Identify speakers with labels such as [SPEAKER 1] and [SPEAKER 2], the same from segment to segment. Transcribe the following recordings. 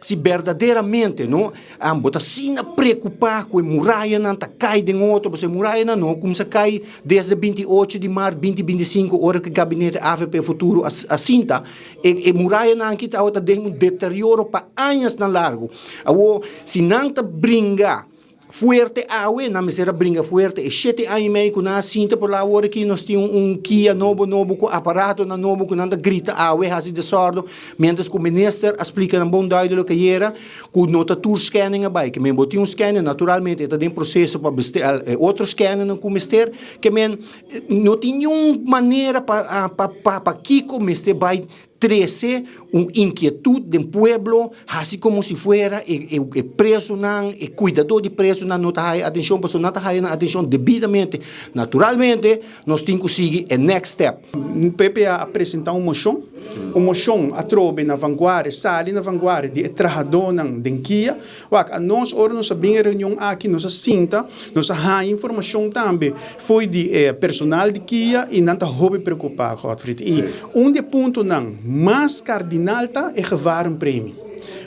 [SPEAKER 1] Si berdaderamente no bo ta asina preocupa cu e murayanan ta cay den otro, pasobra e murayanan no a cuminsa cay desde 28 di maart 2025 ora cu e gabinete avp Futuro a sinta, e murayanan aki tabata den un deterioro pa añasnan largo. Awor si nan ta bringa Fuerte awe, nan mester a bringa fuerte e shete aña i mei ku nan a sinta por la awor aki nos tin un kia nobo nobo ku aparatonan nobo ku nan ta grita awe hasi desòrdu mientras ku minister a splika nan bon duidelik ayera ku no ta tur scanning a bai ke men bo tin un scanning naturalmente e ta den proseso pa bestel e otro scanning ku mester ke men no tin niun manera pa pa pa kiko mester bai Trece un inquietud den pueblo, haci como si fuera e e presonan, e cuidador di presonan no ta haya atencion, pasobra nan ta haya nan atencion debidamente. Naturalmente, nos tin cu sigui e next step.
[SPEAKER 2] PPA a presenta un mocion, un mocion atrobe na vanguardia, sali na vanguardia di e trahadónan den kia. Wak, anos ora nos a bin e reunion aki nos a sinta, nos a haña informashon tambe fo'i di e personal di kia i nan ta hopi preokupá, Godfried. I un di e puntonan mas kardinal ta e gevarenpremie.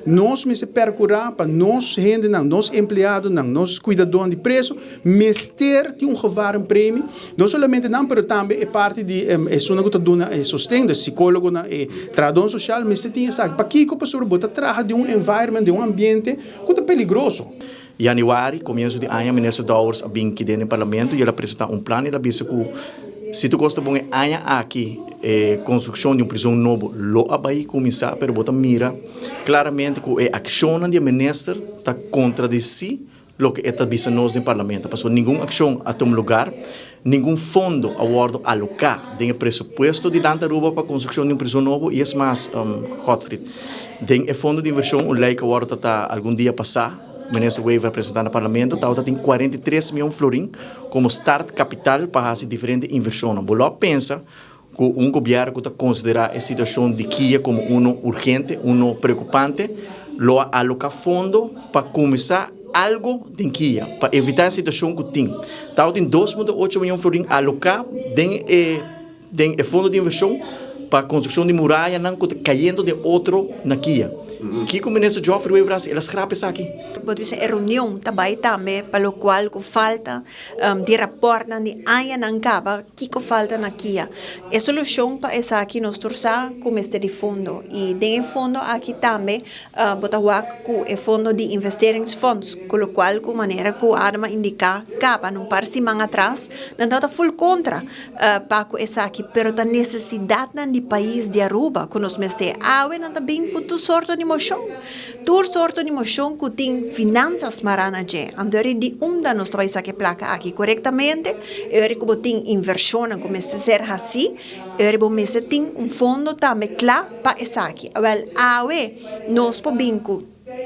[SPEAKER 2] Nos mester perkurá pa nos hendenan, nos empleadonan, nos kuidadónan di preso mester tin un gevarenpremie, no solamente nan pero tambe e parti di esunnan ku ta duna e sosten, dus sikólogonan, e trahadónan sosial mester tin esaki. Pakiko? Pasobra bo ta traha den un environment, den un ambiente ku ta peligroso.
[SPEAKER 3] Januari, komienso di aña, Minister Dowers a bin kiden den Parlamento i el a presentá un plan i el a bisa ku si tur kos ta bon e aña aki e konstrukshon di un prizon nobo lo a bai kuminsá, pero bo ta mira klaramente ku e akshonnan di e minister ta kontradisí Loke e ta bisa nos den Parlamento, pasobra ningun akshon a tuma lugar, ningun fondo a wòrdu aloká den e presupuesto di Land Aruba pa konstrukshon di un prizon nobo i es mas, Godfried, den e fondo di invershon un lei ku a wòrdu tratá algun dia pasá, Minister Wever a presentá na Parlamento, tabata tin 43 mion florin komo start kapital pa hasi diferente invershonnan. Bo lo a pensa Ku un gobièrnu ku ta konsiderá e situashon di kia komo unu urgente, unu preokupante, lo a aloká fondo pa kuminsá algu den kia, pa evitá e situashon ku tin. Tabatin 2.8 mion florin aloká den e den e fondo di invershon pa konstrukshon di murayanan ku ta kayendo den otro na kia. Kiko Minister Geoffrey Wever a hasi? El a skrap esaki.
[SPEAKER 4] Bo ta bisa e reunion ta bai tambe pa lokual ku falta di rapòrtnan di añanan kaba kiko falta na kia. E solushon pa esaki nos tur sa ku mester di fondo i den e fondo aki tambe bo ta wak ku e fondo di investeringsfonds ku lokual ku manera ku Adam a indiká kaba un par siman atras nan tabata ful kontra pa ku esaki pero ta nesesidatnan di pais di Aruba ku nos mester awe nan ta bin ku tur sorto di moshon. Tur sorto di moshon ku tin finansas mará na dje. Anto eri di unda nos ta bai saka e plaka aki korektamente? Eri ku bo tin invershonnan ku mester ser hasí, eri bo mester tin un fondo tambe kla pa esaki. Awèl, awe nos por bin ku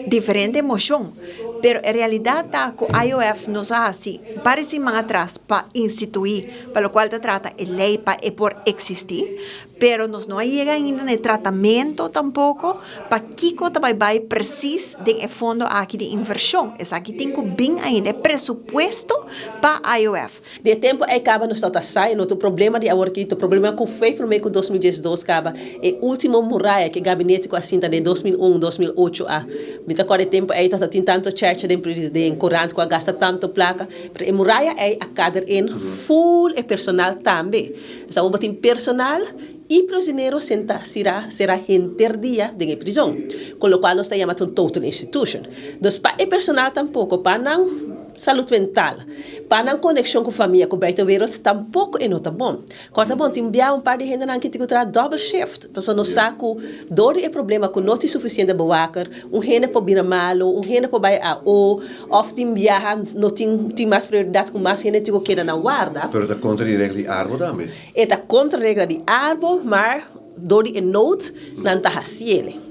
[SPEAKER 4] diferente moshon, pero e realidat ta ku IOF nos a hasi un par di siman atras pa instituí pa lokual ta trata e lei pa e por eksistí. Pero nos no a yega ainda na e tratamento tampoco pakico ta bay bay precies den e fondo aki di inversion. Esaki tin cu bin ainda, e presupuesto pa IOF.
[SPEAKER 5] Di e tempo ei kaba nos tabata sa e no ta un problema di awor aki, ta un problema ku fei promé ku 2012 kaba. E ultimo muraya ku e gabinete ku a sinta den 2001, 2008 a mi ta kòrda e tempo ei tabata tin tanto chèrchè den den korant ku a gasta tanto plaka, pero e muraya ei a kader in ful e personal tambe. Esaki bo tin personal y prisionero senta sira sera henter dia den e prizon, con lo cual nos ta yama ta un total institution. Dus pa e personal tampoco, pa nan salud mental, pa nan conexion cu famia, cu buitenwereld tampoco e no ta bon. Cor ta bon tin bia un par di hendenan ki tin cu traha double shift, pasobra nos sa cu door di e problema cu no tin suficiente bewaker, un hende por bira malo, un hende por bay AO, of tin biaha no tin tin mas prioridad cu mas hende tin cu keda na warda.
[SPEAKER 6] Pero ta contra di regla di Arbo tambe.
[SPEAKER 5] E ta contra regla di Arbo, maar door di e nood nan ta haciele.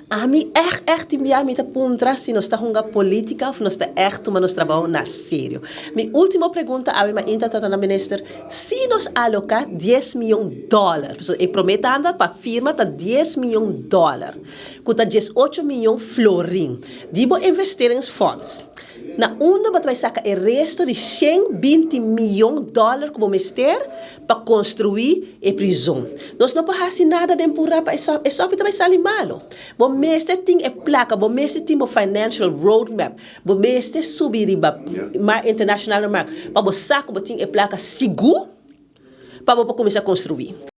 [SPEAKER 5] Ami echt echt tin biaha mi ta puntra si nos ta hunga politica of nos ta echt tuma nos trabao na serio. Mi ultimo pregunta awe mainta ta na minister, si nos aloca dies miyon dollar, pasobra e prome tanda pa firma ta dies miyon dollar, cu ta 18 miyon florin di bo investeringsfonds. Na unda bo ta bai saka e resto di 120 miyon dollar ku bo mester pa konstruí e prizon? Nos no por hasi nada den purá pa e sopi ta bai sali malo. Bo mester tin e plaka, bo mester tin bo financial roadmap, bo mester subi riba mar international markt pa bo sa ku bo tin e plaka sigur pa bo por kuminsá konstruí.